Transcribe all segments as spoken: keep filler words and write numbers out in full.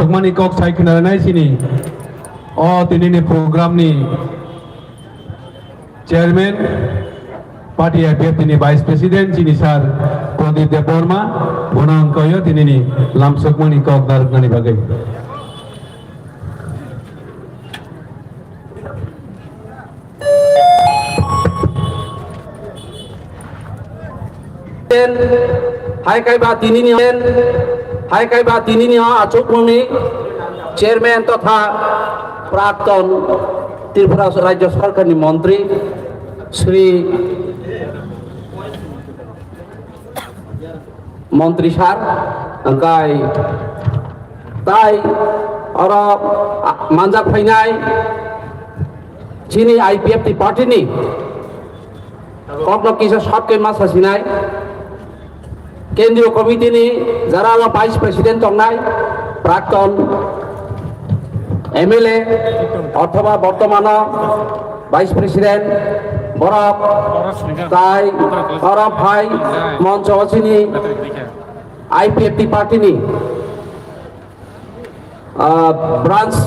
Sukmani kok sai khwnanai chini o tinini program ni chairman, party I P F T ni vice president chini sir Pradip Debbarma, bono ang koyo tinini lamsokmani kok narwknani bagwi. Hai kaiba tinini, hai kaiba tinini o achukmungni chairman totha prakton Tripura Rajya Sarkarni montri Shri Montri sir, angkai tai oro manjak phainai chini I P F T party ni kokno kisa short khe ma sasinai kendriyo committee ni jara vice president tongnai prakton M L A othoba bortomano vice president borok tai borok hai moncho chini I P F T party ni ah, branch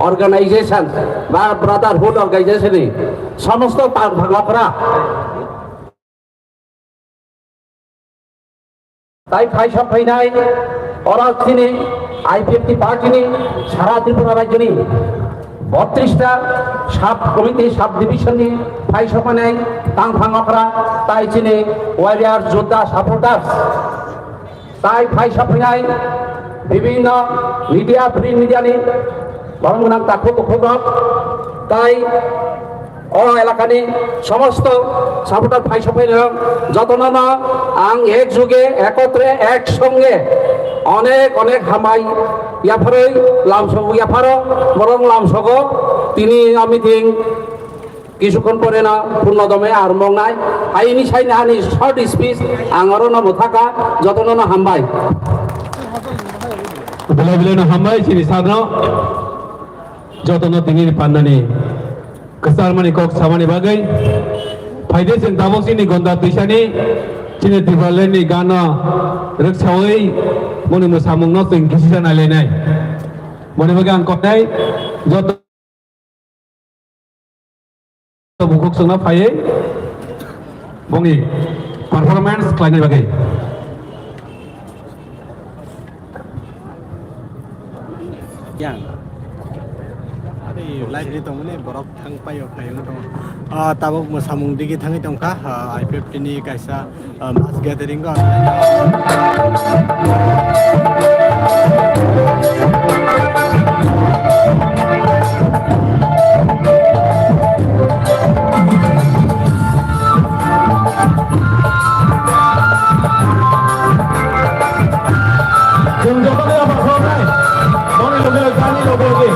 organization ba brotherhood organization ni somosto tang bhangokra tai phai sok phainai oro chini I P F T party ni sara Tripura rajyo ni botris ta sub committee sub division ni phai sok phainai tang bhangokra tai chini warrior jodha supporters tai phai sok phainai bibhinno media, print media ni borok gwnang takhuk bukhuk rok tai o elakani somosto supporter phai sok phainai rok jotono no ang ek juge ekotre ek songe onek onek hambai yapharwi lamsok yapharo borok lamsogo tini o meeting. Kisukkhon pore no Purno Domai armong nai. Aini saini ani short speech ang oro no mwthaka jotono no hambai. Belai belai no hambai chini sakno jotono tini ni pannani kwcharmani kok samani bagwi. Phaide chwng tabuk chini Gonda twisani chini Tipraland ni gano rwksawi moni mwsamungno chwng kisisa nailainai. Moni bagwi ang koknai joto bukhuk chwngno phaiwi bongni performance khlainai bagwi. Yang. Live ni tongmani borok thang paio khlai wngwi tongo. Ah, tabuk mwsamung digi thangwi tongkha, ah, I P F T ni kaisa Ah, mass gathering o. Chwng jotono yaphar khlainai. Boni loge loge, ani loge loge.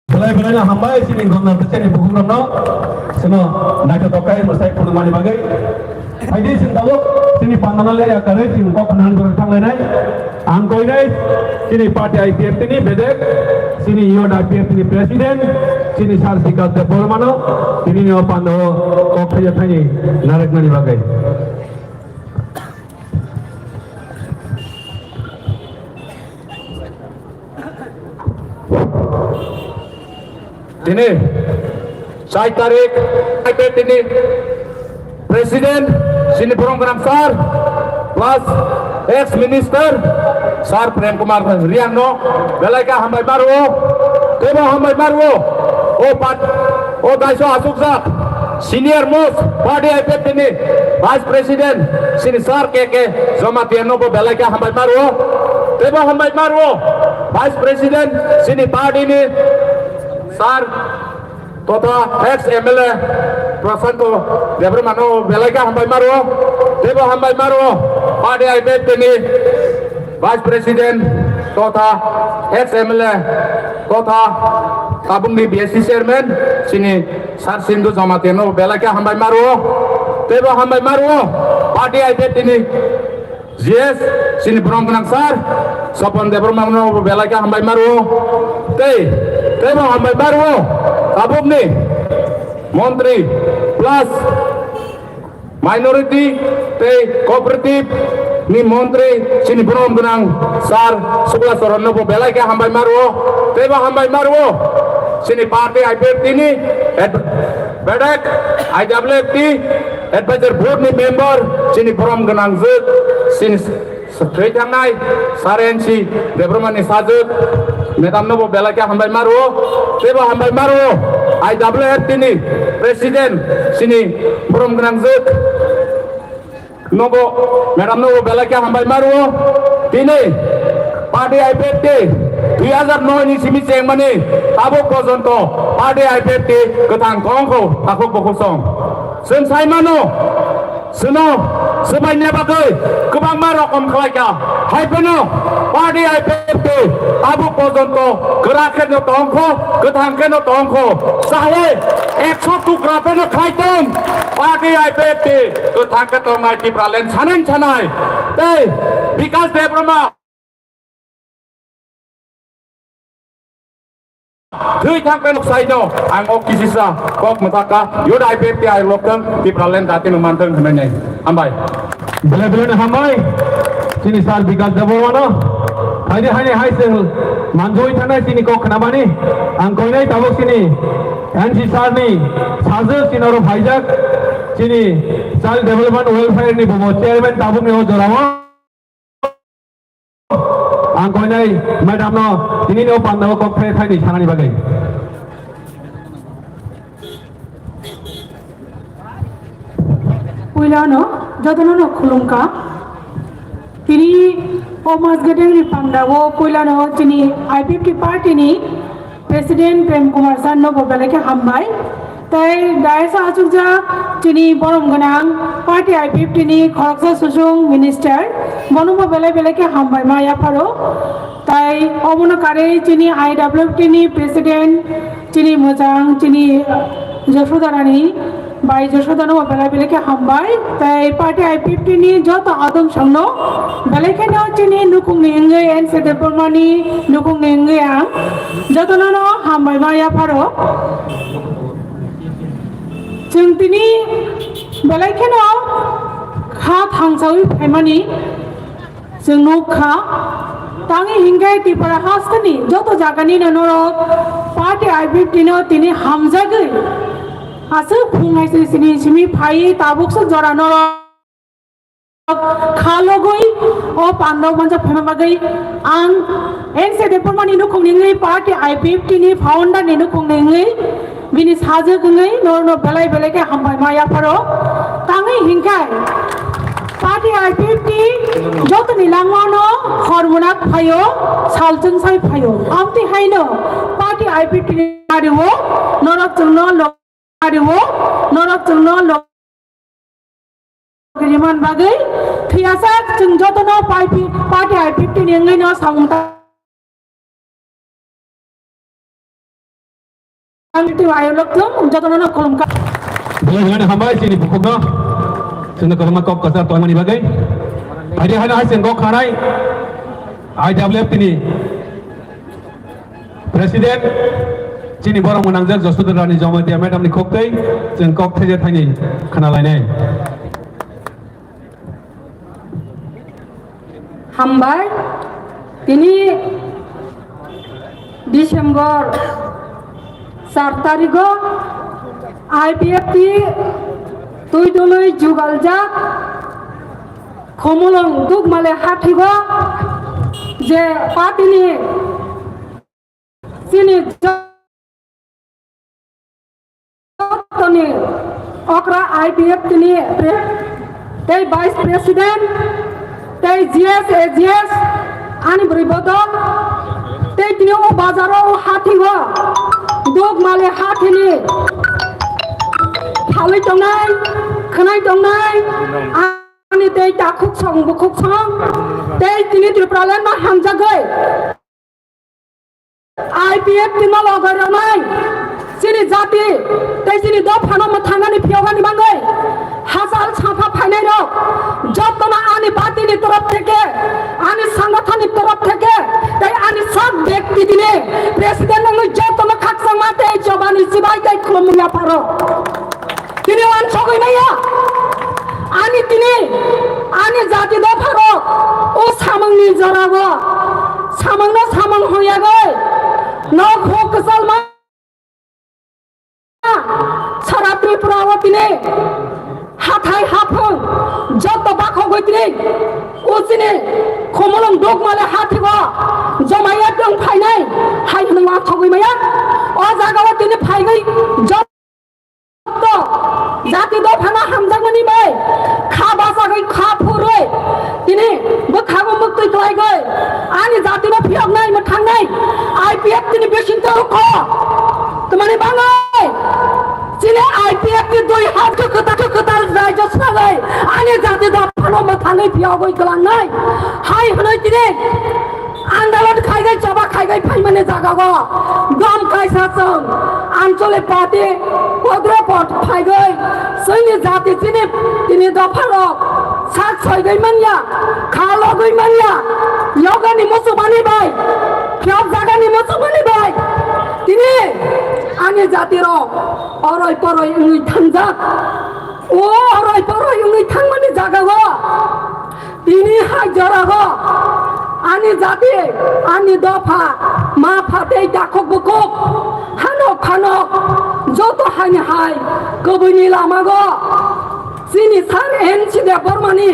Belai belai no hambai chini gomna bwsani bukhuk rokno, chwngno naithotok khe mwsai phunukmani bagwi. Phaidi chwng tabuk chini pandano le yakarwi chwng kok khna hwnwi thanglainai. Ang koinai chini party I P F T ni bedek, chini youth I P F T ni president, chini Sir Sikash Debbarmano tini ni o pandao kok thaiya thaini narwknani bagwi. Tini char tarik, tini president, chini borom gwnang sir, plus ex minister, sir Prem Kumar Reang no belai khe hambai maro, tebo hambai maro, o pat, o daiso asukjak, senior most party I P F T ni vice president, chini sir K K Jamatia no bo belai khe hambai maro, tebo hambai maro, vice president, chini party ni sir totha ex M L A Prashanto Debbarma no belai khe hambai maro, tebo hambai maro, party I P F T ni vice president totha ex M L A totha tabukni B S C chairman chini Sir Sindhu Jamatia no belai khe hambai maro, tebo hambai maro, party I P F T ni G S, chini borom gwnang sir, Sopon Debbarma no bo belai khe hambai maro. Tei, tei bo hambai maro. Tabukni montri plus minority tei cooperative ni montri chini borom gwnang sir Sukla Charan no bo belai khe hambai maro. Tei bo hambai maro. Chini party I P F T ni ad-, bedek I W F T Advisor Board ni member chini borom gwnang jwk, chini s-, s-, thwi thangnai Sir N C Debbarma ni sajwk, Madam no bo belai khe hambai ma rwo, tei bo hambai ma rwo. I W F T ni president chini borom gwnang jwk. Nobo madam nobo belai khe hambai ma rwo. Tini party I P F T dui hazar noi ni simi chengmani tabuk porjonto party I P F T kwthang tongkho takhuk bukhuk song. Chwng sai mano, chwngno swbaina bagwi kwbangma rokom khlai kha. Hai phano party I P F T tabuk porjonto kwrak khe no tongkho, kwthang khe no tongkho. Sahle ekso tukra phano khai tong. Party I P F T kwthang khe tongnai Tipraland sanai sanai tei Bikash Debbarma thwi thang khe nuksaino ang o kisisa kok mwthakha. Yod I P F T ai loktwng Tipraland jatino manthwng hwnwi nai. Hambai. Belai belai no hambai. Chini sir Bikash Debbarmano. Haini haini hai chwng manjui thanai chini kok khnamani. Ang koinai tabuk chini N C sir ni sajwk chini oro phaijak. Chini Child Development Welfare ni bumo chairman tabuk ni o jorao. Ang koinai madam no tini no panda o kok phai thai ni sanani bagwi. Puilano jotono no khulumkha. Tini o mas gedeng ni panda o puilano chini I P F T party ni President Prem Kumar sir no bo belai khe hambai. Tei dais o achukjak chini borom gwnang party I P F T ni khoroksa susung minister, bono bo belai belai khe hambai ma yapharo. Tai obono karwi chini I W F T ni president chini mwchang chini Josoda Rani bai Josoda no belai belai khe hambai. Tai party I P F T ni joto adom songno belai kheno chini nukhungni wngwi N C Debbarma ni nukhungni wngwi ang jotono no hambai ma yapharo. Chwng tini belai kheno kha thangsawi phaimani. Chwng nuk kha, tangwi hinkhe Tripura hasteni joto jagani no norok party I P F T no tini hamjagwi aswk phung hai se sini simi phaiwi tabukse jora norok kha logwi o pandao manjak phaima bagwi ang N C Debbarma ni nukhungni wngwi party I P F T ni founder ni nukhungni wngwi bini sajwk wngwi norokno belai belai khe hambai ma yapharo. Tangwi hinkhai party I P F T jotoni langmano hor munak phaio, salchwng sai phaio. Amtwi haino party I P F T ni ario norok chwngno lo-, ario norok chwngno lo-, Riman bagwi thwiyasak chwng jotono pai phi-, party I P F T ni wngwi no samung ta-, ang twi ayolok thung jotono no khulumkha. Belai belai hambai chini bukhukno chwngno kwbangma kok kwchar tongmani bagwi. Haidi haino hai chwng kok khanai I W F T ni President, chini borok mwnangjak Josoda Rani Jamatia Madam ni khoktwi chwng kok thaijakthai ni khna lainai. Hambai, tini December char tarigo I P F T twi dului jugaljak Khumulwng Dukmale hathigo je party ni chini jotoni okra I P F T ni pre-, tei Vice President, tei G S A G S, ani bwrwi bodol, tei tini o bazaro o hathigo, Dukmale hathini phalwi tongnai, khwnai tongnai, ani tei takhuk song bukhuk song, tei tini Tripura len ma hamjagwi. I P F T no logai rwnai, chini jati tei chini dophano mwthangnani phiyokani bagwi hachal sapha phainai rok jotono ani party ni torof theke, ani sangathani torof theke tei ani sak bektitini president wngwi jotono khakchangma tei chobani chibai tei khulumya pharo. Tini wansogwi maya. Ani tini, ani jati dopharo o samungni jorao samungno samung hoyagwi nok huk kwchalma sara Tripura o tini hathai haphung joto bakhogwi tini o Chini Khumulwng Dukmale hathego jomaiya tong phainai hai hwnwi uansugwi maya. O jagao tini phaigwi joto jati dophano hamjakmani bai kha bachagwi kha phurwi tini bwkhago muktwi klaigwi ani jatino phiyoknai mwthangnai I P F tini bisingtwi rukho. Twmani bangwi chini I P F ni dui hat kwtal kwtal raijyo swnagwi ani jati dophano mwthangwi phiyogwi kwlangnai hai hwnwi tini andolon khaigwi choba khaigwi phaimani jagao dom kaisa chwng anchole party podre pod phaigwi chwngni jati chini tini dopharok sak soigwi manya, kha logwi manya, yogani muchungmani bai, phiyok jagani muchungmani bai. Tini ani jatirok oroi poroi wngwi thangjak. O oroi poroi wngwi thangmani jagao tini hai jorao ani jati, ani dopha, ma pha tei takhuk bukhuk, hanok phanok joto haini hai kubuni lamago. Chini sir N C Debbarmani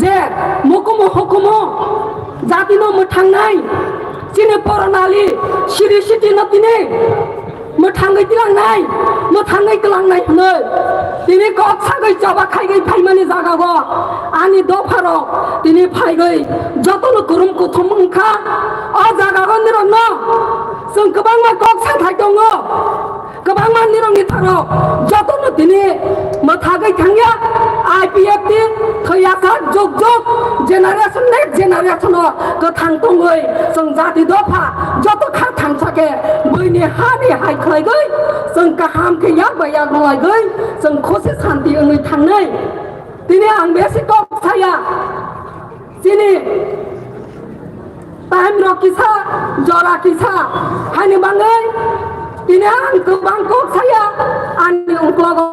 je mukumu hukumu jatino mwthangnai, chini poronali siri sitino tini mwthangwi tilangnai, mwthangwi kwlangnai hwnwi tini kok sagwi choba khaigwi phaimani jagao ani dopharok tini phaigwi jotono kurum kuthum wngkha. O jagao nirokno chwng kwbangma kok sathai tongo. Kwbangma nirokni tharo jotono tini mwthagwi thangya, I P F T thwiyasak jug jug generation next generation o kwthang tongwi chwng jati dopha joto kha thangsa khe buini hani hai khlaigwi chwng kaham khe yak bai yak rwlaigwi chwng khusi santi wngwi thangnai. Tini ang besi kok saya chini time rok kisa, jora kisa, haini bangwi tini ang kwbang kok saya ani uklogo.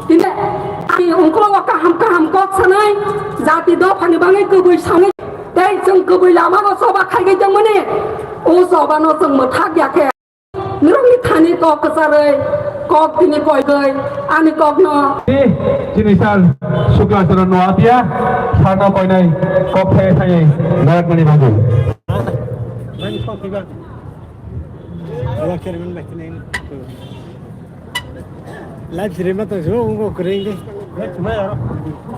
Tini ani uklogo kaham kaham kok sanai, jati dophani bangwi kubui sanai, tei chwng kubui lamao choba khaigwi tongmani, o chobano chwng mwthak ya khe. Nirokni thani kok kwcharwi, kok tini koigwi, ani kokno. Chini sir Sukla Charan Noatia, sarno koinai kok thai thai narakmani bagwi. Live stream ma tong sio, ungo kering de.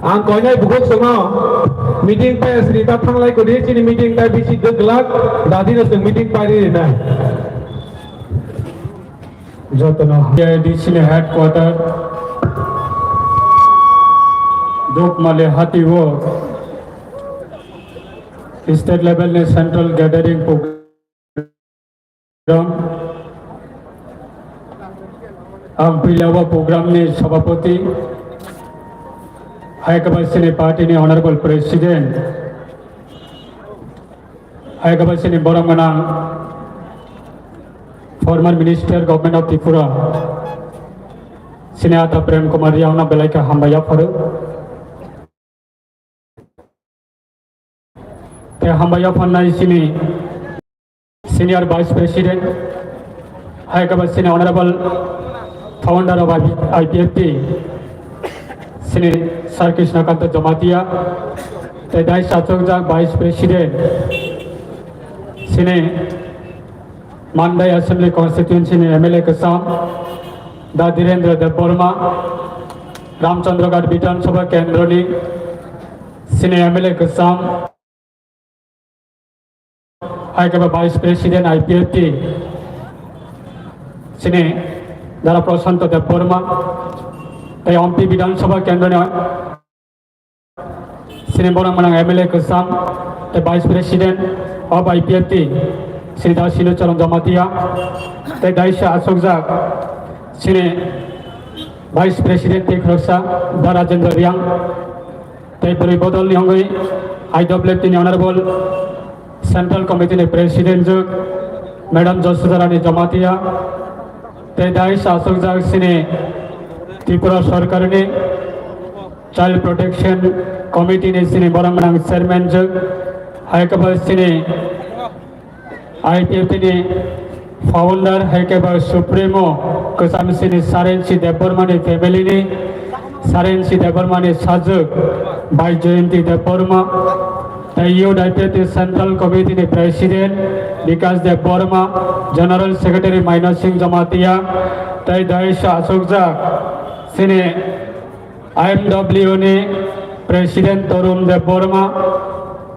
Ang koinai bukhuk songo meeting pai sri ta thanglai kodi chini meeting tai bisi gwglak dadi no sing meeting pai ri nai. Jotono A I D C ni headquarter Dukmale hati o state level ni central gathering program. Ang pilyawa program ni sabapati, hai khe bai chini party ni honorable president, hai khe bai chini borok gwnang former minister government of Tripura, chini ata Prem Kumar Riang no belai khe hambai yapharo. Tei hambai yapharnai chini Senior Vice President, hai khe bai chini Honorable Founder of I P F T, chini Sir Krishna Kanta Jamatia, tei dai chachokjak Vice President, chini Mandai Assembly Constituency ni M L A kwcham, Da Dhirendra Debbarma, Ramchandraghat Bidhan Sabha Kendra ni chini M L A kwcham, hai khe ba Vice President I P F T, chini Dara Prashanto Debbarma, tei Ompi Bidhan Sabha Kendra ni chini borok gwnang M L A kwcham tei Vice President of I P F T, chini Da Sinu Charan Jamatia, tei daisa achukjak chini Vice President tei khoroksa Da Rajendra Riang, tei bwrwi bodol ni wngwi I W F T ni Honorable Central Committee ni President jwk Madam Josodharani Jamatia, tei daisa achukjak chini Tripura Sorkar ni Child Protection Committee ni chini borok gwnang chairman jwk, hai khe bo chini I P F T ni founder, hai khe bo supremo kwcham chini Saren si Debbarma ni family ni Sarensi Debbarma ni sajwk Baijoyonti Debbarma, tei Youth I P F T Central Committee ni President Bikash Debbarma, General Secretary Maina Singh Jamatia, tei dais o achukjak chini I M W ni President Tarun Debbarma,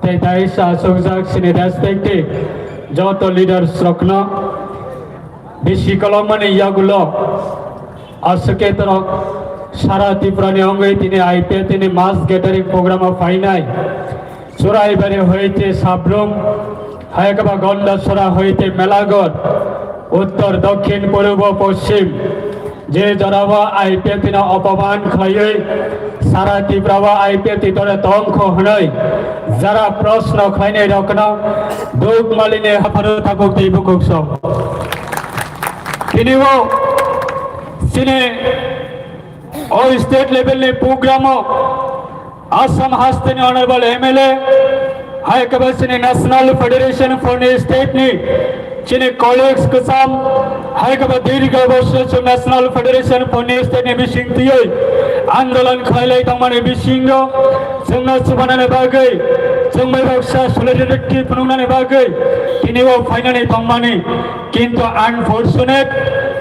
tei dais o achukjak chini respective joto leaders rokno bisi kolomani yagulo aswk khe torok sara Tripura ni wngwi tini I P F T ni mass gathering program o phainai. Churaibari hoite Sabrum, hai khe ba Gondasora hoite Melagot, uttor, dokhin, purbo, poschim, je jorao I P F T no opoman khlaiwi sara Tripura o I P F T tore tongkho hwnwi jara proshno khlainai rokno duk malini hapharo tabuk tei bukhuk song. Tini o chini o state level ni program o Assam haste ni honorable M L A, hai khe ba chini National Federation for New State ni chini colleagues kwcham, hai khe ba dirgho borsho chwng National Federation for New State ni bising twiwi andolon khlailai tongmani bisingo chwngno chubanani bagwi, chwng bai baksa solidarity phunuknani bagwi tini o phainani tongmani. Kintu unfortunate,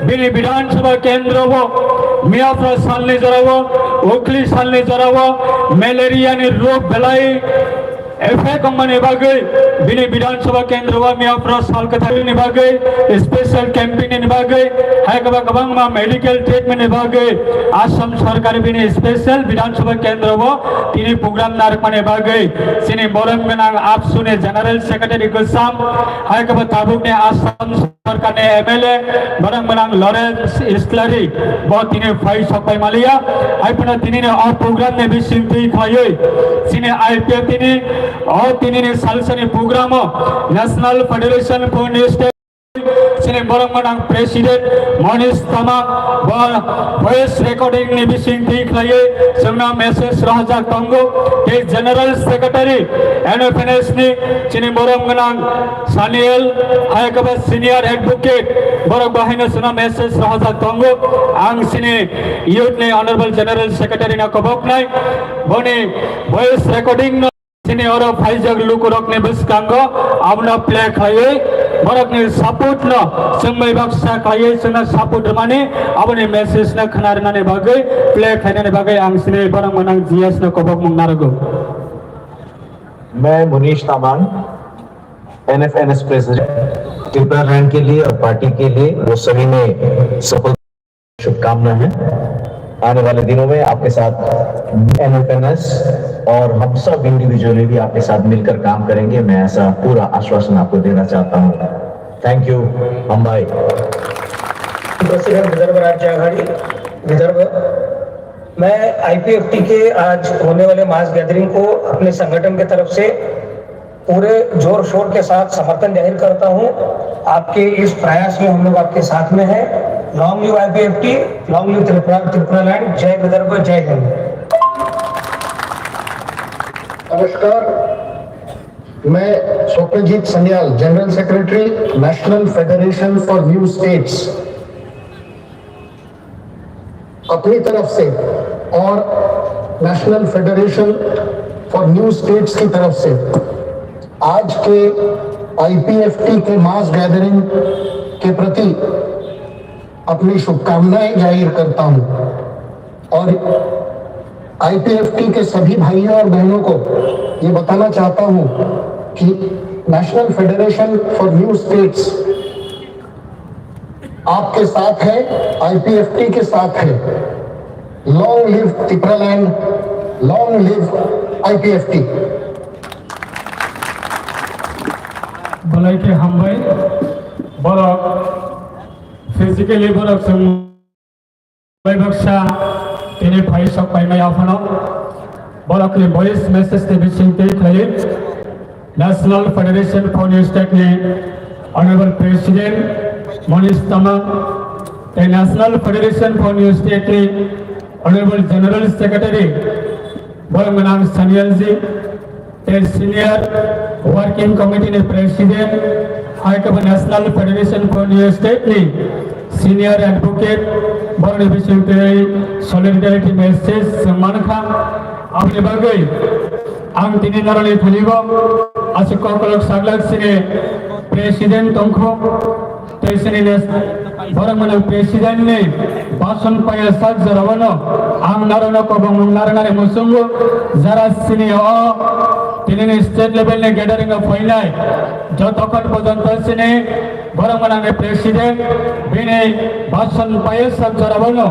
bini Bidhan Sabha kendro o miyapra salni jora o, ukli salni jora o malaria ni rog belai effect wngmani bagwi bini Bidhan Sabha kendro o miyapra sal kwtharni bagwi special campaign ni bagwi hai kwbang kwbangma medical treatment ni bagwi Assam sarkar bini special Bidhan Sabha kendro o tini program narwkmani bagwi chini borom gwnang AAPSU ni General Secretary Gosam hai kwbang tabukni Assam Sorkarni M L A borok gwnang Lawrence Islary bo tini phai sok pai maliya, hai phano tini ni o program ni bising twi khlaiwi chini I P F T ni o tini ni salsani program o National Federation for New State chini borok gwnang President Manish Tamang bo voice recording ni bising twi khlaiwi chwngno message rohorjak tongo, tei General Secretary N F N S ni chini borok gwnang Saniel, hai khe ba senior advocate, borok bo haino chwngno message rohorjak tongo. Ang chini youth ni honorable general secretary no koboknai, boni voice recording no chini oro phaijak lukurokni bwskango abono play khlaiwi borokni support no chwng bai baksa khlaiwi chwngno support rwmani aboni message no khna rwnani bagwi play khlainani bagwi ang chini borok gwnang G S no kobokmung narwgo. मैं मुनीश तामांग, एनएफएनएस प्रेसिडेंट, ट्रिपुरा लैंड के लिए और पार्टी के लिए वो सभी ने सफल शुभकामनाएं हैं। आने वाले दिनों में आपके साथ एनएफएनएस और हम सब इंडिविजुअली भी आपके साथ मिलकर काम करेंगे, मैं ऐसा पूरा आश्वासन आपको देना चाहता हूँ। Thank you. हम भाई प्रेसिडेंट विदर्भ राज्य आघाड़ी विदर्भ, मैं आईपीएफटी के आज होने वाले मास गैदरिंग को अपने संगठन की तरफ से पूरे जोर शोर के साथ समर्थन जाहिर करता हूं। आपके इस प्रयास में हम लोग आपके साथ में हैं। Long live IPFT, long live Tripura, Tripura land. जय विदर्भ, जय हिंद। नमस्कार, मैं Swapnajit Sanyal, general secretary, national federation for new states, अपनी तरफ से और national federation for new states की तरफ से आज के आईपीएफटी के मास गैदरिंग के प्रति अपनी शुभकामनाएं जाहिर करता हूं और आईपीएफटी के सभी भाइयों और बहनों को ये बताना चाहता हूं कि national federation for new states आपके साथ है, आईपीएफटी के साथ है। लॉन्ग लिव तिप्रालैंड, long live IPFT. Belai khe hambai, borok physically borok chwng bai baksa tini phai sok paimai aphano borokni voice message ni bising twi khlai National Federation for New State ni Honorable President Manish Tamang tei National Federation for New State ni Honorable General Secretary borok gwnang Sanyal ji tei Senior Working Committee ni President, hai khe bo National Federation for New State ni Senior Advocate, Borokni bisingtwi solidarity message chwng mankha. Aboni bagwi ang tini norokni thanigo aswk kokrok saglak sini president tongkho. Tei sini nes-, borok mwnang president ni bason paya sak jorao no ang norokno kobong narwknani muchungo, jara sini o tini ni state level ni gathering o phainai jotokhon porjonto sini borok mwnang ni president bini bason paya sak jorao no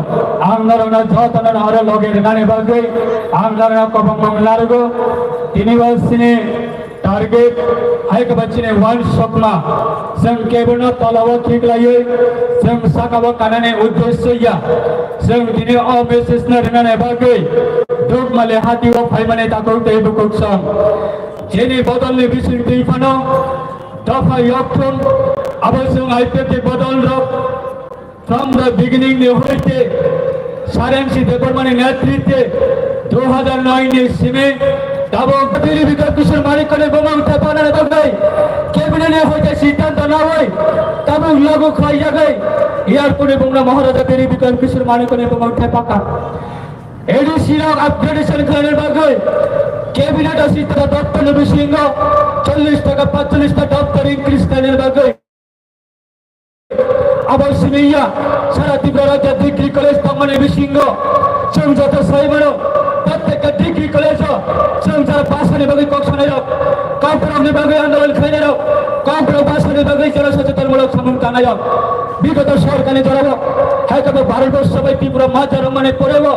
ang norokno jotono aro loge rwnani bagwi ang norokno kobong narwgo. Tini bo sini target hai khe ba chini uansukma, chwng kebono tolao khiklaiwi chwng sakao kanani uddesyo ya. Chwng tini o message no rinani bagwi Dukmali hatio phaimani takhuk tei bukhuk song. Chini bodolni bisingtwi phano dopha yokthum, abo chwng I P F T ni bodol rok. From the beginning ni hoite Sarensi Debbarmani netritwe dui hazar noi ni simi tabuk Biri Bikram Kishore Manikko ni bumung thepana ni bagwi cabinet ni hoite siddhanto nawi tabuk lagu khlaijagwi airport ni bumung Maharaja Biri Bikram Kishore Manikko ni bumung thepaka. A D C rok upgradation khlaina bagwi cabinet o siddhanto doptor ni bisingo chollish taka, panchollish ta doptor increase khlaina bagwi. Abo simi ya, sara Tripura rajyo degree college tongmani bisingo chwng joto sai mano, prottekta degree college o chwng jara bhasha ni bagwi kok sanai rok, kokborok ni bagwi andolon khlainai rok, kokborok bhasha ni bagwi jara socheton mulok samung tanai rok. Bigoto sorkar ni jorao hai khe bo Bharat borso bai Tripura majra rok mani poreo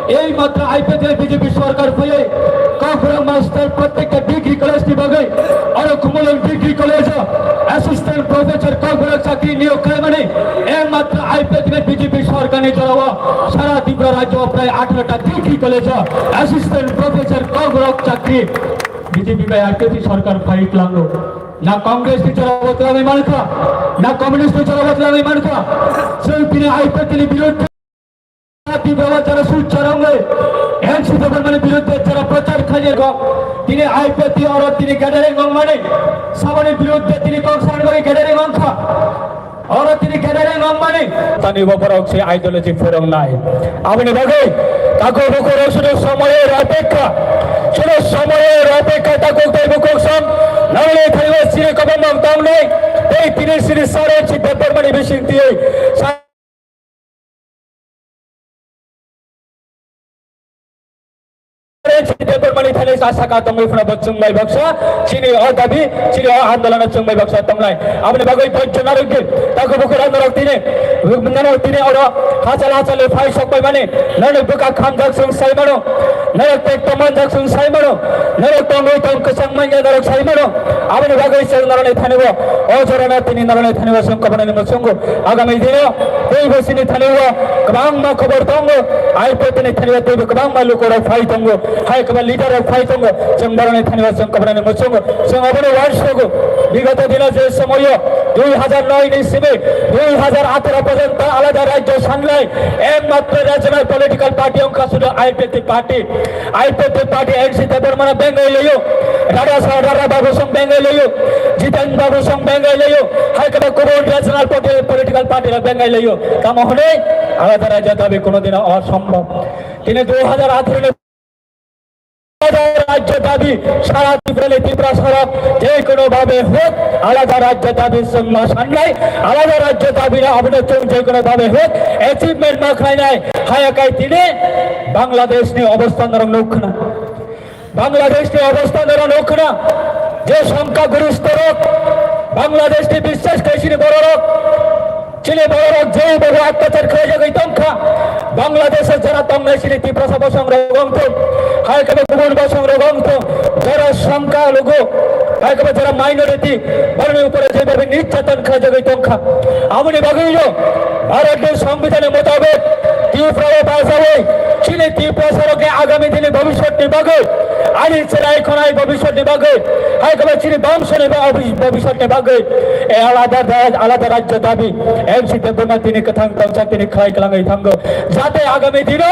ei matra I P F T ni B J P sorkar phaiwi kokborok master prottekta degree college ni bagwi aro Khumulwng degree college o assistant professor kokborok chakri niyok khlaimani ekmatra I P F T ni B J P sorkar ni jorao sara Tripura rajyo o prai atharo ta degree college o assistant professor kokborok chakri B J P bai I P F T sorkar phai tlango. Na Congress ni jorao tlangwi mankha, na Communist ni jorao tlangwi mankha. Chwng tini I P F T ni birudhe Tiprasa jara sujjar wngwi N C Debbarmani biruddhe jara prochar khainai kok, tini I P F T oro tini gathering wngmani, saboni biruddhe tini kok sanani bagwi gathering wngkha. Oro tini gathering wngmani. Tani bo borok se ideology phwrwngnai. Aboni bagwi takhuk bukhuk rok sudu somoyor apekha, sudu somoyor apekha takhuk tei bukhuk song nangni thaibo siri kobong tongnai tei tini siri sare si Debbarmani bising tiyoi. Debbarmani thani sa saka tongwi phano bo chwng bai baksa chini o dabi, chini o andolon o chwng bai baksa tongnai. Aboni bagwi dhorjo narwk di, takhuk bukhuk rok norok tini, norok tini oro hachal hachal phai sok bai mani, norok bwkha khamjak chwng sai mano, norok tek tongmanjak chwng sai mano, norok tongwi tong kwchang manya norok sai mano. Aboni bagwi chwng norokni thani bo, o jorano tini norokni thani bo chwng kobonani muchungo. Agami dino teibo chini thani o kwbangma khobor tongo, I P F T ni thani o teibo kwbangma lukurok phai tongo, hai kwbangma leader rok phai tongo, chwng borokni thani o chwng kwbangma muchungo. Chwng abono uansugo, bigoto dino je somoio dui hazar noi ni simi dui hazar atharo porjonto alada rajyo sanlai ekmatro regional political party wngkha sudu I P F T party. I P F T party N C Debbarmano bengai laio, Radha Sa-, Radha Babu song bengai laio, Jiten Babu song bengai laio, hai khe kubun regional party, political party rok bengai laio. Tamo hwnwi alada rajyo dabi kono dino osombob. Tini dui hazar atharo ni alada rajyo dabi sara Tripura ni Tiprasa rok je kono bhabe hok alada rajyo dabi chwng ma sanlai, alada rajyo dabi no abono chwng je kono bhabe hok achievement ma khlainai. Haya kai tini Bangladesh ni obostha norok nuk khna. Bangladesh ni obostha norok nuk khna je songkha goristho rok, Bangladesh ni bishesh kai chini borok rok, chini borok rok je bobo attachar khlaijagwi tongkha. Bangladesh o jara tongnai chini Tiprasa bosong rok wngthung, hai khe kubun bosong rok wngthung, jara songkha lugu, hai khe jara minority, borokni upore je bhabe nirjaton khlaijagwi tongkha. Aboni bagwi no Bharat ni Songbidan ni motabek Tripura o bajawi chini Tiprasa rok ni agami dini bhobishyot ni bagwi, ani cherai khonai bhobishyot ni bagwi, hai khe chini bamso ni ba-, bhobishyot ni bagwi, e alada da-, alada rajyo dabi M C Debbarma tini kwthang tongsa tini khlai kwlangwi thango. Jate agami dino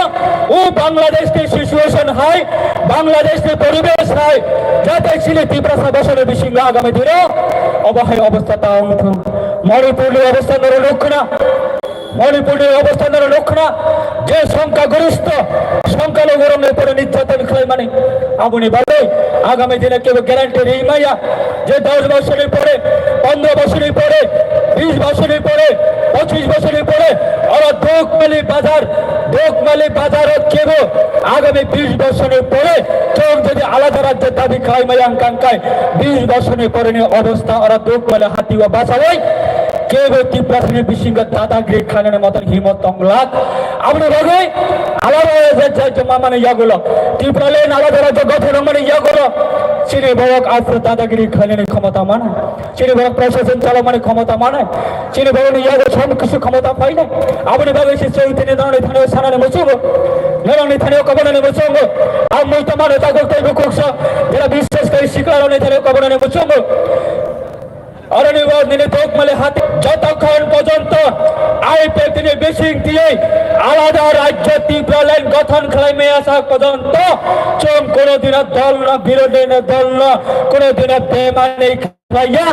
o Bangladesh ni situation hai, Bangladesh ni poribesh hai, jate chini Tiprasa bosong ni bisingo agami dino obo hai obostha ta wngthung. Manipur ni obostha norok nuk khna. Manipurni obostha noro nukha na, je songkha goristho, songkha logorokni upore nirjaton khlaimani. Aboni bagwi agami dine kebo guarantee rwi maya je dos bosorni pore, pondro bosorni pore, bis bosorni pore, pochis bosorni pore oro Dukmali bazar, Dukmali bazaro kebo agami bis bosorni pore chwng jodi alada rajyo dabi khlai maya wngkha hwnkhe bis bosorni poreni obostha oro Dukmali hatio bachaui kebo Tiprasani bisingo dadagiri khlainani motom himot tong glak. Aboni bagwi alada rajyo joma mani yagulo, Tipraland alada rajyo gothon wngmani yagulo chini borok aphuru dadagiri khlainani khomota mano, chini borok proshashan chalokmani khomota mano, chini borokni yago som kisu khomota phainai. Aboni bagwi se chwng tini norokni thani sanani muchungo, norokni thani kobornani muchungo. Ang muitu mano takhuk tei bukhuk sa, jera biswas kari sikla rokni thani kobornani muchungo. Aroni bo nini Dukmali hati jotokhon pojonto I P F T ni bising tiyei alada rajyo Tipraland gothon khlai maya sak pojonto chwng kono dino dol no, birodhi no dol no, kono dino bemani khlaiya,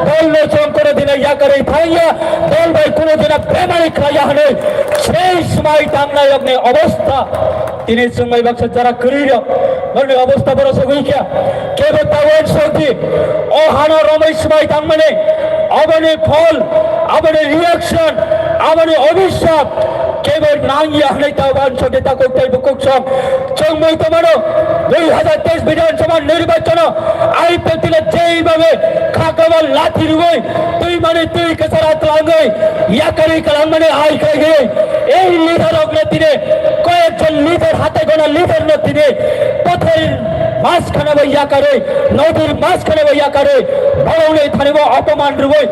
dol no chwng kono dino yakarwi thangya, dol bai kono dino bemani khlaiya hwnwi sei swmai tangnayokni obostha. Tini chwng bai baksa jara kwrwi rok, norokni obostha borok sogwi kha. Kebo ta uansuk di, o hano romwi swmai tangmani, aboni phol, aboni reaction, aboni obhisap kebo nangya hwnwi ta uansuk di takhuk tei bukhuk song. Chwng muitu mano, dui hazar teis Bidhan Sabha nirbachano I P F T le jeibabe khaklama lathi rwui, twi mani twi kwchara twlangwi, yakarwi kwlangmani ai khlaigwi, ei leader rokno tini, koyekjon leader, hatai gona leader no tini, pothor mas khana bai yakarwi, nodir mas khana bai yakarwi, borokni thani bo opoman rwui,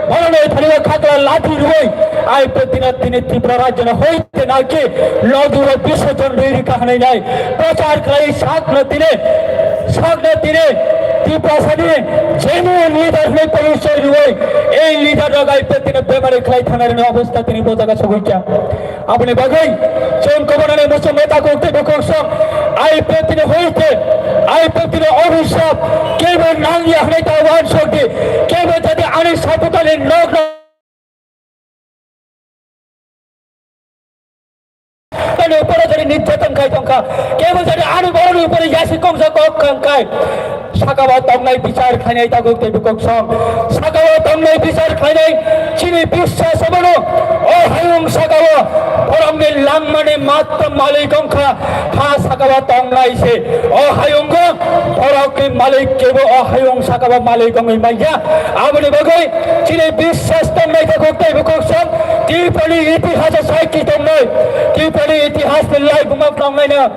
borokni thani bo khakla lathi rwui, I P F T no tini Tripura rajyo no hoi Naki logiro bish jon rwi rikha hwnwi nai prochar khlai sakno tini, sakno tini Tiprasani genuine leader hwnwi porichoi rwui ei leader rok I P F T ni bemari khlai thangnai rwni obostha tini bo jaga sogwi kha. Aboni bagwi chwng kobornani muchung neta kok tei bukhuk song I P F T ni hoite I P F T ni obhisap kebo nangya hwnwi ta uansuk di, kebo jadi ani saputani nokno Ani upore jodi nirjaton khai tongkha, kebo jodi ani borokni upore yasi kongsa kok khangkhai, sakao tongnai bichar khainai takhuk tei bukhuk song, sakao tongnai bichar khainai chini biswas abono, o hayung sakao borokni langmani matro malik wngkha, ha sakao tongnai se, o hayungo borokni malik kebo o hayung sakao malik wngwi manya, aboni bagwi Chini biswas tongnai takhuk tei bukhuk song, Tiprani itihas o sakki tongnai, Tiprani itihas ni lai buma tongnai na,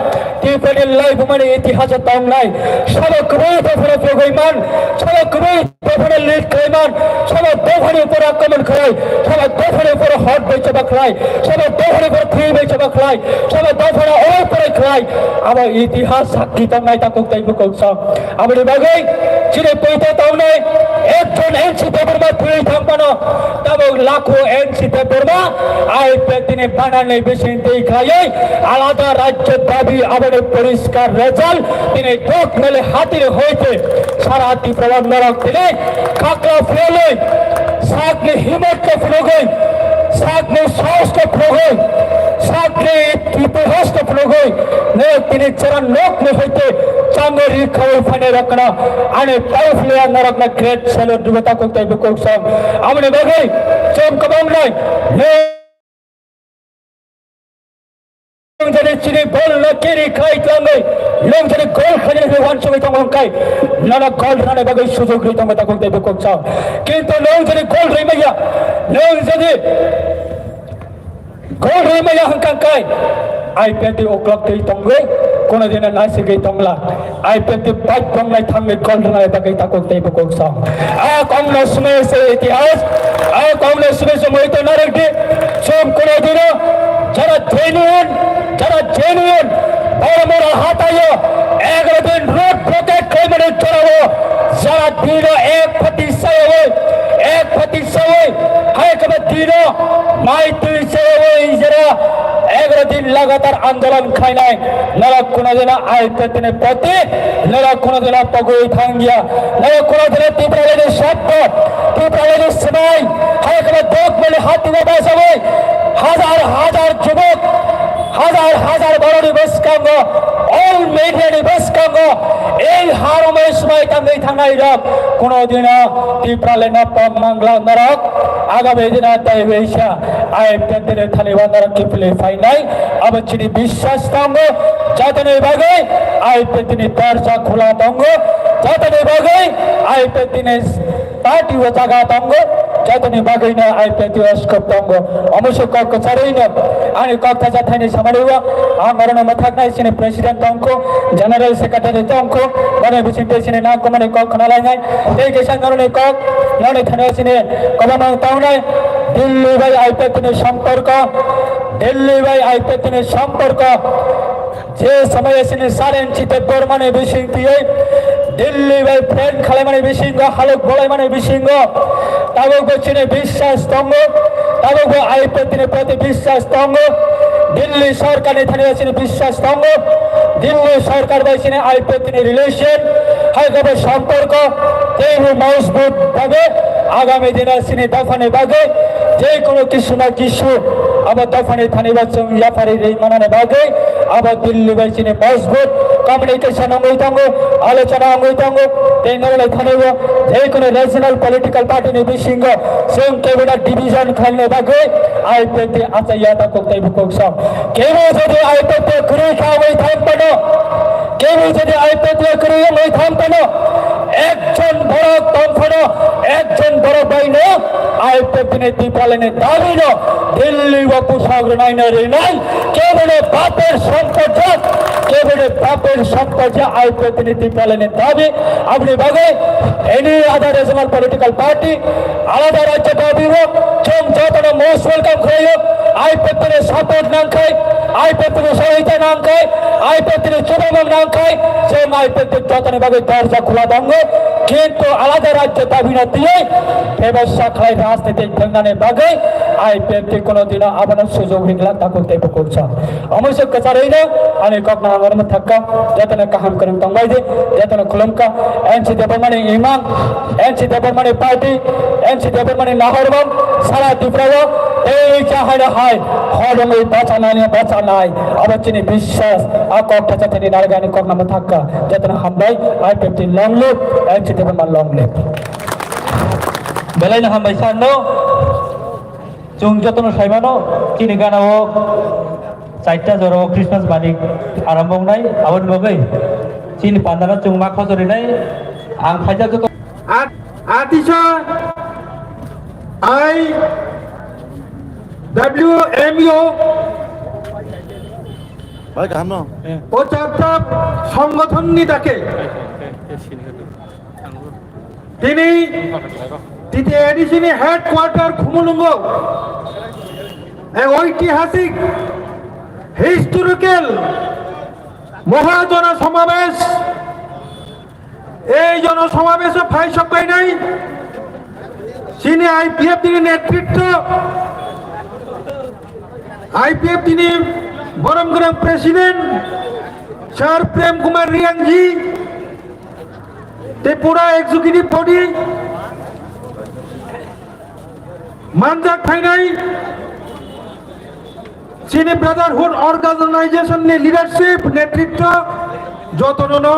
Tiprani lai buma ni itihas o tongnai. Sabo kwbui dophano phogwi man, sabo kwbui dophano lead khlai man, sabo dophani upor akraman khlai, sabo dophani upor hot bai chaba khlai, sabo dophani upor thwi bai chaba khlai, sabo dophano oro pore khlai. Abo itihas sakki tongnai takhuk tei bukhuk song. Aboni bagwi chini poito tongnai ekjon N C Debbarma thwi thangmano, tabuk lakho N C Debbarma I P F T ni banani bising twi khlaiwi alada rajyo dabi aboni poriskar result tini Dukmali hatini hoite sara Tripura norok tini khakla phiyalwi sakni himot khe phunugwi, sakni sahos khe phunugwi, sakni itihas khe phunugwi, nok tini chera nokni hoite changori khawi phainai rokno ani tauphliya norokno great salute rwbatakuk tei bukhuk song. Aboni bagwi chwng kwbang nai nwng jodi chini bol no carry khai twlangwi nwng jodi goal khainani bagwi uansugwi tongo hwnkhe nono goal rwnani bagwi sujok rwi tongo takuk tei bukhuk song. Kintu nwng jodi goal rwi maya, nwng jodi Gol rwi maya hwnkha kai, I P F T uklok twi tongwi, kono dino nasigwi tongla. I P F T bai tongnai thangwi gol rwnai bagwi takuk tei bukhuk song. A kongno sumai se itihas, a kongno sumai se moito narwk di. Chwng kono dino jara genuine, jara genuine, Boromura hataio egaro din road blockade khlaimani jorao jara dino ek phati sayawi, ek phati sawi, hai khe dino mai twi se oi jera egaro din lagatar andolon khainai, norok kuno dino I P F T ni proti, norok kuno dino pogwi thangya, norok kuno dino Tipralani sabdo, Tipralani swmai, hai khe Dukmali hati o basawi, Hazar hazar jubok, hazar hazar borokni bwskango, all media ni bwskango ei haromoi swmai tangwi thangnai rok kuno dino Tipraland no pok mangla norok agami dino tei waisa I P F T ni thani o norok kiphilwi phainai abo chini biswas tongo. Jotoni bagwi I P F T ni dorja khula tongo, jotoni bagwi I P F T ni party o jaga tongo, jotoni bagwino I P F T o scope tongo. Omo se kok kwcharwino ani kok thaisa thaini samani o ang orono mwthaknai chini president tongkho, general secretary tongkho, boni bisingtwi chini nangkukmani kok khwnalainai. Tei kisa noroni kok, noroni thani chini kwbangma tongnai. Delhi bai I P F T ni somporko, Delhi bai I P F T ni somporko. Je somoyo chini Saren Chitto Debbarmani bising tiyoi Delhi bai friend khalaimani bisingo, halok bolaimani bisingo, tabukbo chini biswas tongo, tabukbo I P F T ni proti biswas tongo, Delhi sorkarni thani chini biswas tongo, Delhi sorkar bai chini I P F T ni relation, hai khe bo somporko teibo mojbut bagwi agami dino chini dophani bagwi je kono kisu na kisu abo dophani thani bo chwng yapharwi rwi manani bagwi abo Delhi bai chini mojbut communication wngwi tongo, alochona wngwi tongo. Tei norok lai thani bo je kono regional political party ni bisingo chwng cabinet division khlaina bagwi I P F T achaiya ta kok tei bukok sam. Kebo jodi I P F T kwrwi kha wngwi thang phano, kebo jodi I P F T kwrwi wngwi thang phano, ekjon borok tong phano, ekjon borok bai no I P F T ni Tipraland ni dabi no Delhi o pusok rwnai no rwnai, kebo no bapor sompoti, kebo no bapor sompoti I P F T ni Tipraland ni dabi. Aboni bagwi any other regional political party, alada rajya dabi o chwng jotono most welcome khlaio. I P F T ni support nangkhai, I P F T ni sohita nangkhai, I P F T ni chubamung nangkhai, chwng I P F T jotoni bagwi dorja khula tongo. Kintu alada rajya dabi no tiyoi bebasa khlai rajniti thwngnani bagwi I P F T kono dino abono sujog ringla takhuk tei bukhuk sa. Omo se kwcharwino ani kokno ang oro mwthakka, jotono kaham kwrwng tongbai di, jotono khulumkha, N C Debbarmani imang, N C Debbarmani party, N C Debbarmani naharmung, sara Tripura o tei cha haino hai, hodongwi bachanani bachanai, abo chini biswas, a kok thacha thani narwgani kokno mwthakka, jotono hambai, I P F T long live, N C Debbarma long live. Belai no hambai sir no. Chwng jotono saimano, chini gana o chaita jora o Christmas bani arambo wngnai, aboni bagwi chini pandano chwng ma khojorinai, ang khaijak joto. At-, Atisa I W M O. Bai kaham no. O chapta songothon ni dake. Tini T T A A D C ni headquarter Khumulwngo, e oitihasik historical Mahajana Samabesh, ei jana samabesh o phai sok painai chini I P F T ni netritto, I P F T ni borom gwnang president Sir Prem Kumar Reang ji, Tripura Executive Body manjak phainai chini Brotherhood Organization ni leadership, netritto, jotono no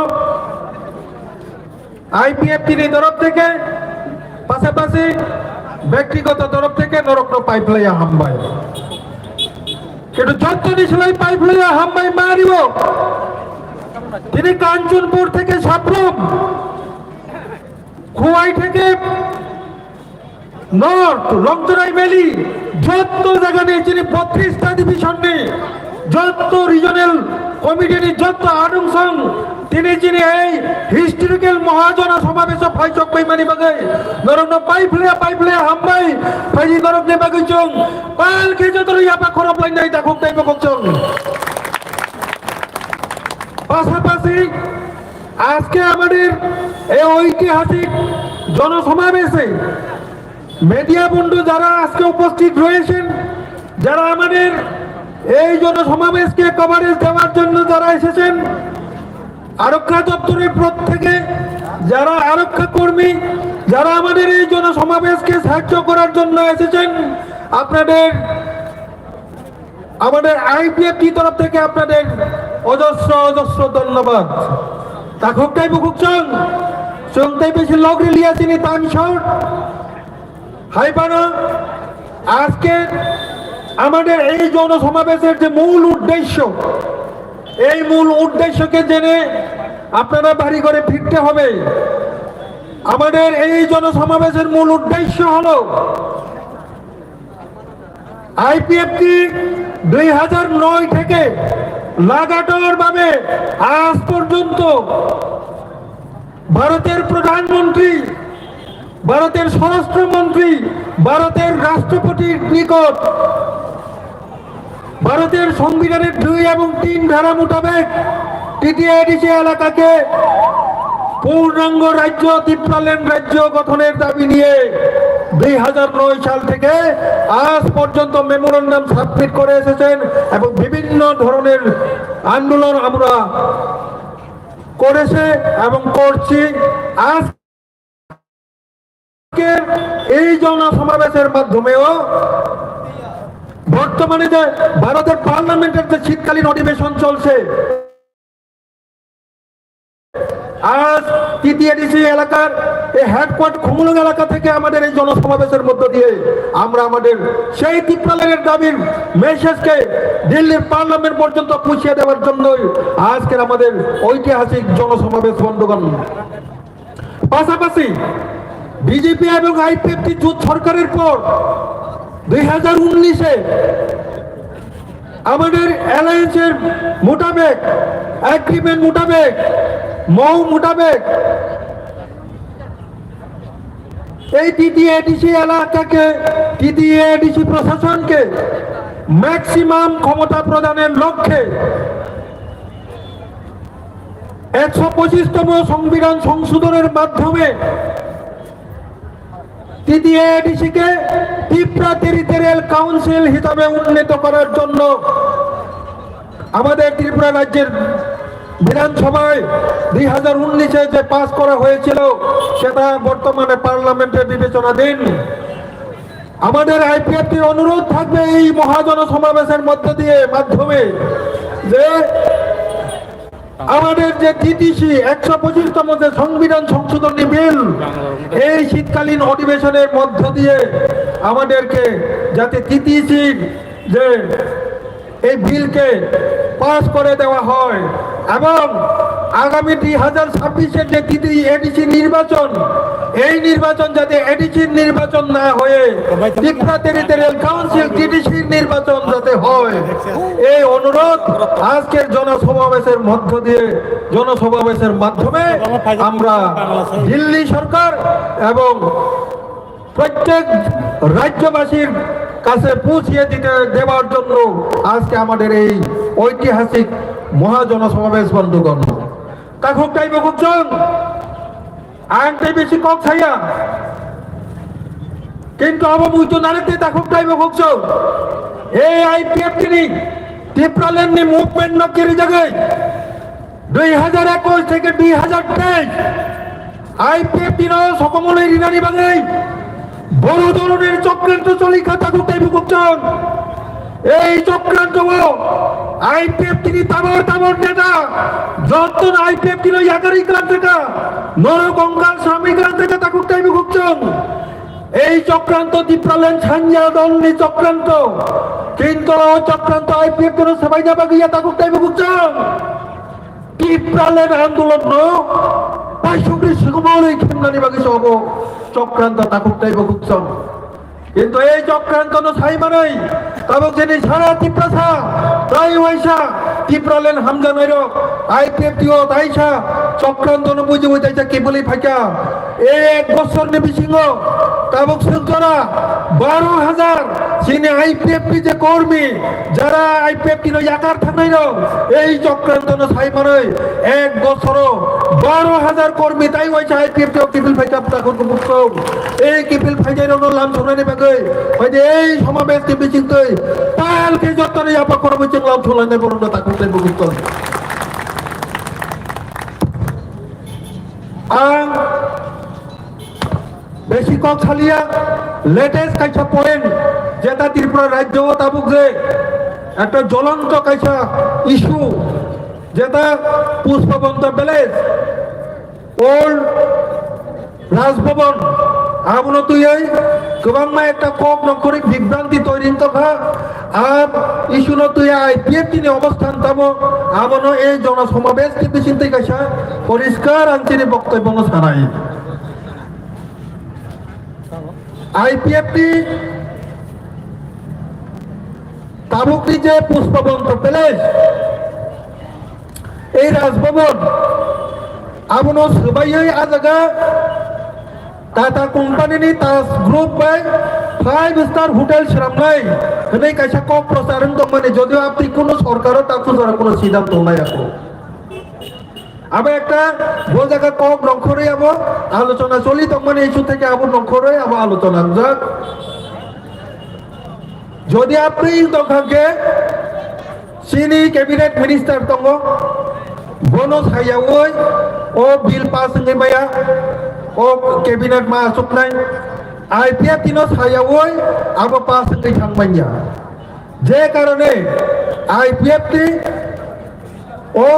I P F T ni torof theke, pasapasi bektigoto torof theke norokno paiplaya hambai. Kintu jottoni silai paiplaya hambai maribo. Tini Kanchanpur theke Sabrum, Khowai theke North, Longchorai Valley, jotto jaga ni chini botris ta division ni, jotto regional committee ni, jotto adungsong, tini chini ei historical Mahajana Samabesh o phai sok pai mani bagwi, norokno pai phle, pai phle hambai, phaidi norokni bagwi chwng pal khe jotono yapa khorop lainai dakhuk tei bokok chwng. পাশাপাশি আজকে আমাদের এই ঐতিহাসিক জনসমাবেশে মিডিয়া বন্ধু যারা আজকে উপস্থিত রয়েছেন, যারা আমাদের এই জনসমাবেশকে কভারেজ দেওয়ার জন্য যারা এসেছেন, আরক্ষা দপ্তরের পক্ষ থেকে যারা আরক্ষা কর্মী, যারা আমাদের এই জনসমাবেশকে সাহায্য করার জন্য এসেছেন, আপনাদের আমাদের আইপিএফটি তরফ থেকে আপনাদের অজস্র অজস্র ধন্যবাদ। Takhuk tei bukhuk chwng, chwng tei bisi logri liya chini time short. Hai phano আজকে আমাদের এই জনসমাবেশের যে মূল উদ্দেশ্য, এই মূল উদ্দেশ্যকে জেনে আপনারা বাড়ি ঘরে ফিরতে হবে। আমাদের এই জনসমাবেশের মূল উদ্দেশ্য হলো আইপিএফটি দুই হাজার নয় থেকে লাগাতারভাবে আজ পর্যন্ত ভারতের প্রধানমন্ত্রী, ভারতের স্বরাষ্ট্রমন্ত্রী, ভারতের রাষ্ট্রপতির নিকট ভারতের সংবিধানের দুই এবং তিন ধারা মোতাবেক টিটিএডিসি এলাকাকে পূর্ণাঙ্গ রাজ্য, তিপ্রাল্যান্ড রাজ্য গঠনের দাবি নিয়ে দুই হাজার নয় সাল থেকে আজ পর্যন্ত মেমোরান্ডাম সাবমিট করে এসেছেন এবং বিভিন্ন ধরনের আন্দোলন আমরা করেছে এবং করছি। আজ আজকের এই জনসমাবেশের মাধ্যমেও বর্তমানে যে ভারতের পার্লামেন্টের যে শীতকালীন অধিবেশন চলছে, আজ টিটিএডিসি এলাকার এই হেডকোয়ার্টার খুমুলুং এলাকা থেকে আমাদের এই জনসমাবেশের মধ্য দিয়ে আমরা আমাদের সেই তিপ্রাল্যান্ডের দাবির মেসেজকে দিল্লির পার্লামেন্ট পর্যন্ত পৌঁছে দেওয়ার জন্যই আজকের আমাদের ঐতিহাসিক জনসমাবেশ, বন্ধুগণ। পাশাপাশি বিজেপি এবং আইপিএফটি জোট সরকারের পর দুই হাজার উনিশে আমাদের অ্যালায়েন্সের মোতাবেক, এগ্রিমেন্ট মোতাবেক, মৌ মোতাবেক এই টিটিএডিসি এলাকাকে, টিটিএডিসি প্রশাসনকে ম্যাক্সিমাম ক্ষমতা প্রদানের লক্ষ্যে একশো পঁচিশতম সংবিধান সংশোধনের মাধ্যমে টিটিএডিসিকে ত্রিপুরা টেরিটোরিয়াল কাউন্সিল হিসাবে উন্নীত করার জন্য আমাদের ত্রিপুরা রাজ্যের বিধানসভায় দুই হাজার উনিশে যে পাস করা হয়েছিল, সেটা বর্তমানে পার্লামেন্টে বিবেচনাধীন। আমাদের আইপিএফটির অনুরোধ থাকবে এই মহাজন সমাবেশের মধ্য দিয়ে, মাধ্যমে, যে আমাদের যে টিটিসি একশো পঁচিশতম যে সংবিধান সংশোধনী বিল, এই শীতকালীন অধিবেশনের মধ্য দিয়ে আমাদেরকে যাতে টিটিসির যে এই বিলকে পাস করে দেওয়া হয় এবং আগামী দুই হাজার ছাব্বিশের যে টিটিএডিসি নির্বাচন, এই নির্বাচন যাতে এডিসির নির্বাচন না হয়ে ত্রিপুরা টেরিটোরিয়াল কাউন্সিল, টিটিসির নির্বাচন যাতে হয়, এই অনুরোধ আজকের জনসমাবেশের মধ্য দিয়ে, জনসমাবেশের মাধ্যমে আমরা দিল্লি সরকার এবং প্রত্যেক রাজ্যবাসীর কাছে পৌঁছিয়ে দিতে দেওয়ার জন্য আজকে আমাদের এই ঐতিহাসিক মহাজনসমাবেশ, বন্ধুগণ। Takhuk tei bukhuk chwng, ang tei bisi kok saya, kintu abo muitu narwk tei takhuk tei bukhuk chwng, ei IPFT ni Tipraland ni movement no kirijagwi দুই হাজার একুশ থেকে দুই হাজার তেইশ IPFT no sokomolwi rinani bagwi বড় ধরনের চক্রান্ত চলিকা, takhuk tei bukhuk chwng. এই চক্রান্ত IPFT ni tabor tabor neta, joto no IPFT no yakarwi kwlangkha, norok ongkha samwi kwlangkha, takhuk tei bukhuk chwng. এই চক্রান্ত Tipraland sanya dol ni চক্রান্ত, কিন্তু o চক্রান্ত IPFT no swbaina bagwi ya, takhuk tei bukhuk chwng. Tipraland andolon no paisukni swngmani khemnani bagwi se obo chokranto, takhuk tei bukhuk chwng. Kintu ei chokranto no sai manwi tabuk jeni sara Tiprasa, tai waisa Tipraland hamjaknai rok, IPFT o taisa chokranto no bujiwi taisa kibili phaikha. Ei ek bosorni bisingo tabuk swngchara baro hajar chini IPFT je kormi, jara IPFT no yakar thangnai rok, ei chokranto no sai manwi ek bosoro baro hajar kormi tai waisa IPFT o kibili phaikha, takhuk bukhuk chwng. Ei kibili phainai rok no lamsoknani bagwi phaidi ei সমাবেশ ni bisingtwi pal khe jotono yapha khorokwi chwng lamsoklainai borok no, takhuk tei bukhuk chwng. Ang besi kok saliya, latest kaisa point, jeta Tripura rajyo o tabuk je একটা জ্বলন্ত kaisa issue, যেটা Pushpabanta village, old Raj Bhavan, abono twiwi kwbangma একটা kok nongkhorwi bibranti toiri wngtokha. Ar issue no twiwi IPFT ni obosthan tamo, abono ei jonosomabes ni bisingtwi kaisa poriskar ang chini boktobyo no sanai. IPFT tabukni je Pushpabanta Palace, ei Rajbhavan, abono swbaiwi ah jaga Tata company ni Taj Group bai five star hotel swnamnai hwnwi kaisa kok prochar wng tongmani, jodio aboni kuno sorkaro ta kujora kuno siddhanto naiya kho. Abo ekta bo jaga kok nongkhorwi abo alochona choli tongmani issue theke abo nongkhorwi abo alochona wngjak. Jodi apni tongkha khe chini cabinet minister tongo, bono sayaui o bill pass wngwi maya, o cabinet ma achuknai, IPFT no sayaui abo pass wngwi thang manya. Je karone IPFT o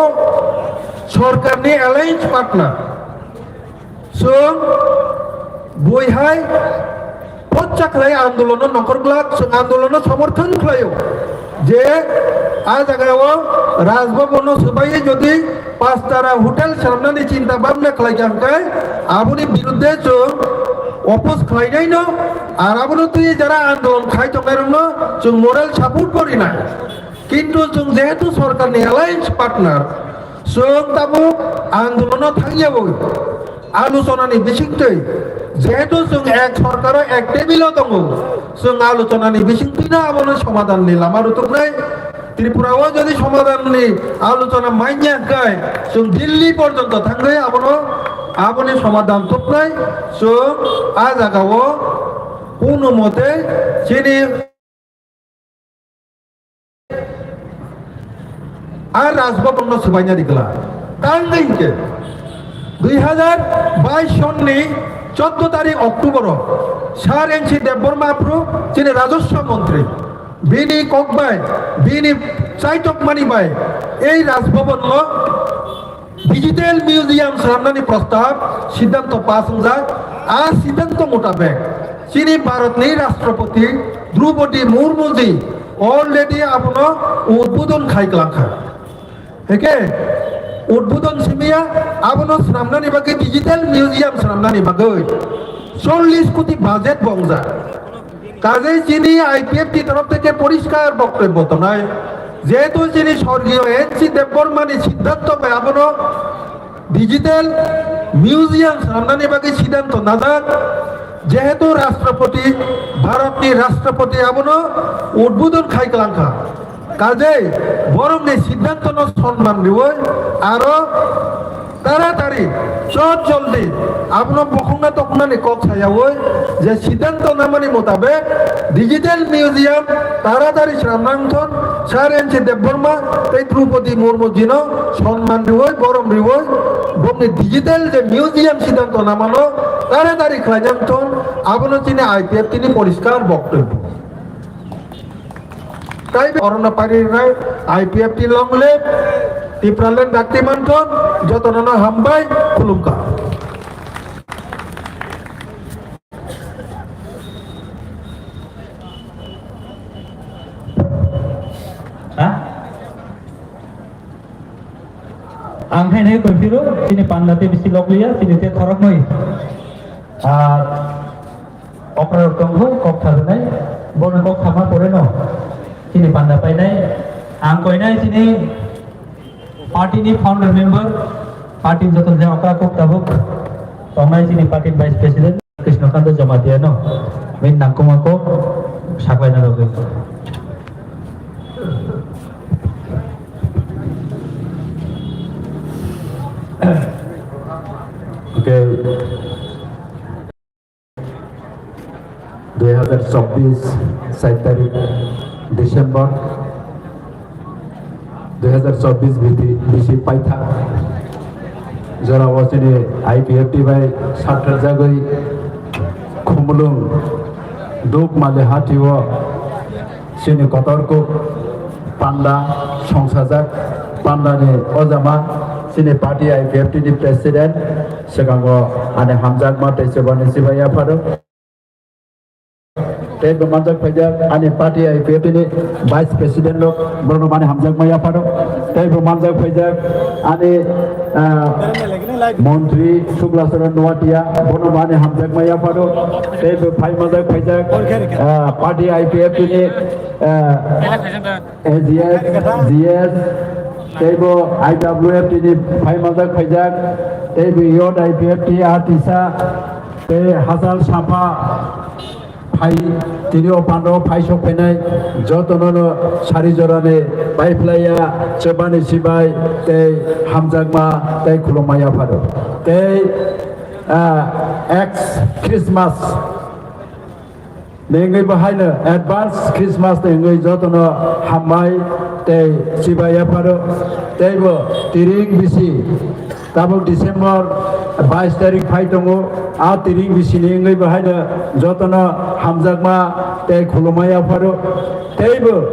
sorkarni alliance partner. Chwng buihai pocha khlai andolono nongkhor glak, chwng andolono somorthon khlaio je a jagao Rajbhavanno swbaiwi jodi pachtara hotel swnamnani chinta bhabna khlaikha hwnkhe aboni birudde chwng oppose khlainaino, ar abono twi jara andolon khai tongnairokno chwng moral support bo rinai. Kintu chwng jehetu sorkarni alliance partner, chwng tabuk andolono thangyaui alochonani bisingtwi, jehetu chwng ek sorkaro ek table-o tongo, chwng alochonani bisingtwino abono somadhanni lama rwtuknai. Tripura-o jodi somadhanni alochona manya hwnkhe, chwng Delhi porjonto thangwi abono, aboni somadhan tuknai. Chwng a jagao kuno mote chini a Rajbhavanno swbaina di glak. Tangwi hwnkhe dui hazar bais sonni choddo tarik October-o Sir N C Debbarma aphuru chini Rajoswa Montri, bini kok bai, bini chaitokmani bai ei Rajbhavanno Digital Museum swnamnani prostab siddhanto pass wngjak. A siddhanto mutabek chini Bharatni Rashtrapati Droupadi Murmu ji already abono udbodon khai klangkha. Heke udbodon simiya abono swnamnani bagwi, Digital Museum swnamnani bagwi chollish koti budget bo wngjak. Kajei chini IPFT torof theke poriskar boktobyo tongnai, jehetu chini sorgiyo N C Debbarmani siddhanto bai abono digital museum swnamnani bagwi siddhanto najak, jehetu Rashtrapati, Bharatni Rashtrapati abono udbodon khai klangkha. Kajei borokni siddhantono sonman riui aro taratari, chot joldi abono bokhokna toknani kok sayaui je siddhanto namani mutabek Digital Museum taratari swnamna wngthon, Sir N C Debbarma tei Droupadi Murmu jino sonman riui, borom riui, bokni digital je museum siddhanto namano taratari khlaina wngthon, abono chini IPFT ni poriskar boktobyo. Tai orono pari rinai IPFT long live, Tipraland dakti manthon, jotono no hambai, khulumkha. Ha? Ang khainai koi phiro, chini panda te bisi lok liya, chini te khorok noi. Ah, Okra rok tongkho, kok thajaknai, bono kok thama pore no. Chini panda painai, ang koinai chini party ni founder member, party ni joto je okra kok tabuk tongnai chini party ni vice president Krishnakanta Jamatia no. Min nangkoma kok saklaina rogwi. Okay. Dui hazar chobbish, sait tarik December, dui hazar chobbish bisi, bisi paithak jorao chini IPFT bai sarthar jagwi Khumulwng Dukmali hathi o chini kotor kuk Panda songsajak, pandani ojama chini party I P F T ni president, swkango ani hamjakma tei chubani chibai yapharo. Tei bo manjak phaijak ani party I P F T ni vice president rok, borok ani hamjakma yapharo. Tei bo manjak phaijak ani, ah, montri Sukla Charan Noatia, bono ani hamjakma yapharo. Tei bo phai manjak phaijak, ah, party I P F T ni, ah, A G S, G S, tei bo I W F T ni phai manjak phaijak, tei bo Youth I P F T Artisa, tei Hachal Sampha phai, tini o pando phai sok phainai jotono no sari jorani pai phlaiya, chubani chibai tei hamjakma tei khulumma yapharo. Tei, ah, ex Christmas ni wngwi bo haino advance Christmas ni wngwi jotono hambai tei chibai yapharo. Tei bo tiring bisi tabuk December bais tarik phai tongo, a tiring bisi ni wngwi bo haino jotono hamjakma tei khulumma yapharo. Tei bo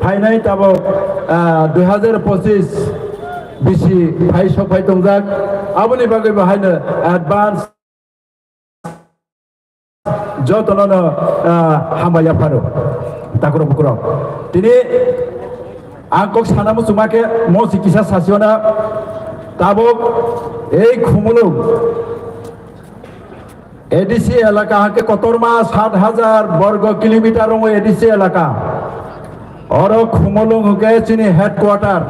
phainai tabuk, ah, dui hazar pochis bisi phai sok phai tongjak, aboni bagwi bo haino advance jotono no, ah, hambai yapharo. Takhurok bukhurok. Tini ang kok sana muchungma khe mo si kisa sasiona tabuk ei Khumulwng A D C elaka hake kotorma sat hajar borgo kilometer rongo A D C elaka. Oro Khumulwng hwnkhe chini headquarter.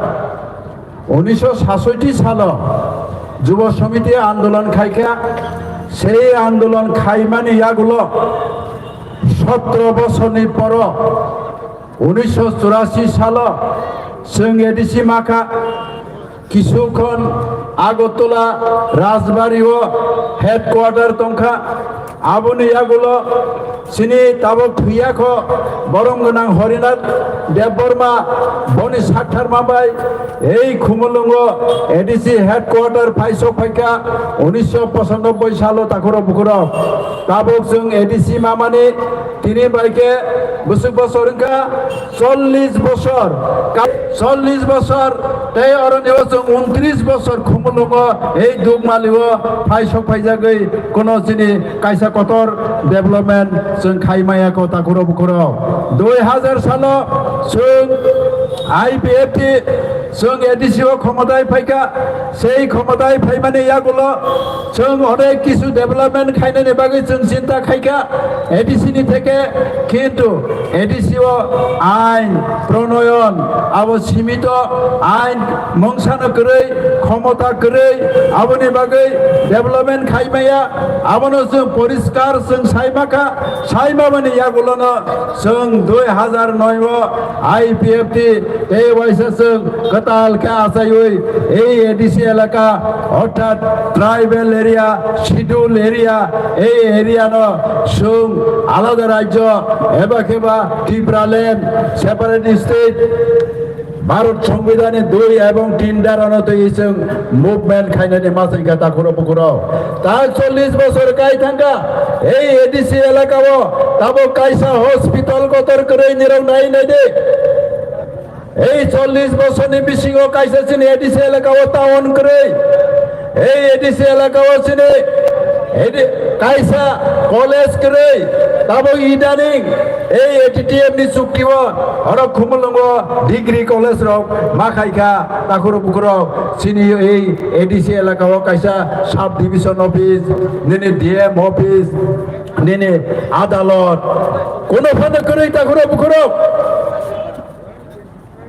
Unisho sasoti salo Jubo Samiti andolon khaikha, sei andolon khaimani yagulo sotro bosorni poro unisho churasi salo chwng A D C makha, kisukhon Agartala Rajbari o headquarter tongkha. Aboni yagulo chini tabuk thwiyakho borom gwnang Harinath Debbarma, boni saktharma bai ei Khumulwngo A D C headquarter phaisok phaikha unisho pochannobboi salo takhurok bukhurok. Tabuk chwng A D C mamani tini bai khe bwswk bosor wngkha chollish bosor, ka-, chollish bosor tei oroni o chwng untris bosor Khumulwngo ei Dukmalio phaisok phaijagwi kuno chini kaisa kotor development chwng khai maya kho takhurok bukhurok. Dui hazar salo chwng I P F T chwng A D C o khomotai phaikha, sei khomotai phaimani yagulo chwng onek kisu development khainani bagwi chwng chinta khaikha A D C ni theke, kintu A D C o ain pronoyon abo simito ain mungsano kwrwi, khomota kwrwi, aboni bagwi development khai maya, abono chwng poriskar chwng sai makha, sai mamani yagulono chwng dui hazar noi o I P F T tei waisa chwng kwtal khe achaiwi ei A D C elaka orthat tribal area, schedule area, ei area no chwng alada rajyo eba kheba Tipraland, separate state, Bharat Songbidanni dui ebong tin dharano twi chwng movement khainani masingkha takhurok bukhurok. Ta chollish bosor kai thangkha, ei A D C elakao tabuk kaisa hospital kotor kwrwi nirok nai nai di. Ei chollish bosorni bisingo kaisa chini A D C elakao town kwrwi. Ei A D C elakao chini A D, kaisa college kwrwi, tabuk idaning ei A T T M ni chukti o, oro Khumulwngo degree college rok ma khaikha, takhurok bukhurok chini ei A D C elakao kaisa sub division office, nini D M office, nini adalot, kuno phano kwrwi takhurok bukhurok.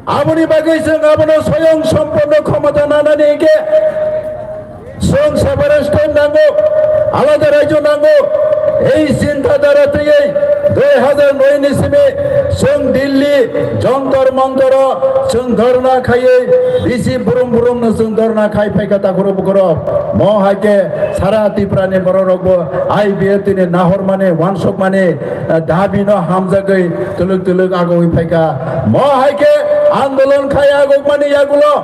Aboni bagwi chwng abono soyong somponno khomota nanani hwnkhe chwng separate state nango, alada rajyo nango. Ei chinta dhara twiwi dui hazar noi ni simi chwng Delhi Jontor Montoro chwng dhorna khaiwi bisi brum brum no chwng dhorna khai phaikha takhurok bukhurok. Mo hai khe sara Tripura ni borok rok bo I P F T ni nahormani, wansukmani, eh, dabi no hamjagwi twlwk twlwk agoi phaikha. Mo hai khe andolon khai agokmani yagulo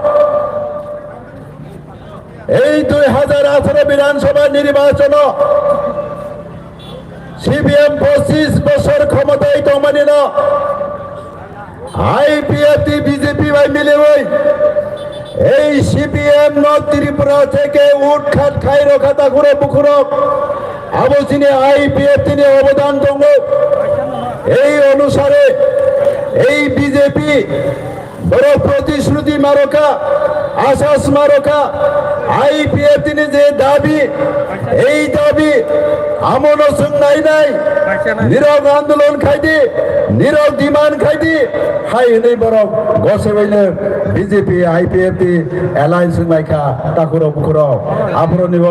ei dui hazar atharo Bidhan Sabha nirbachono C P M pochis bosor khomotai tongmani no I P F T B J P bai miliwi ei C P M no Tripura theke utkhat khai rokha takhurok bukhurok. Abo chini I P F T ni obodan tongo. Ei onusare ei B J P borok protishruti maroka, asas maroka, I P F T ni je dabi, ei dabi amono chwng nainai, nirok andolon khaidi, nirok demand khaidi, hai hwnwi borok gosewino B J P I P F T alliance wnglaikha takhurok bukhurok. Aphuronibo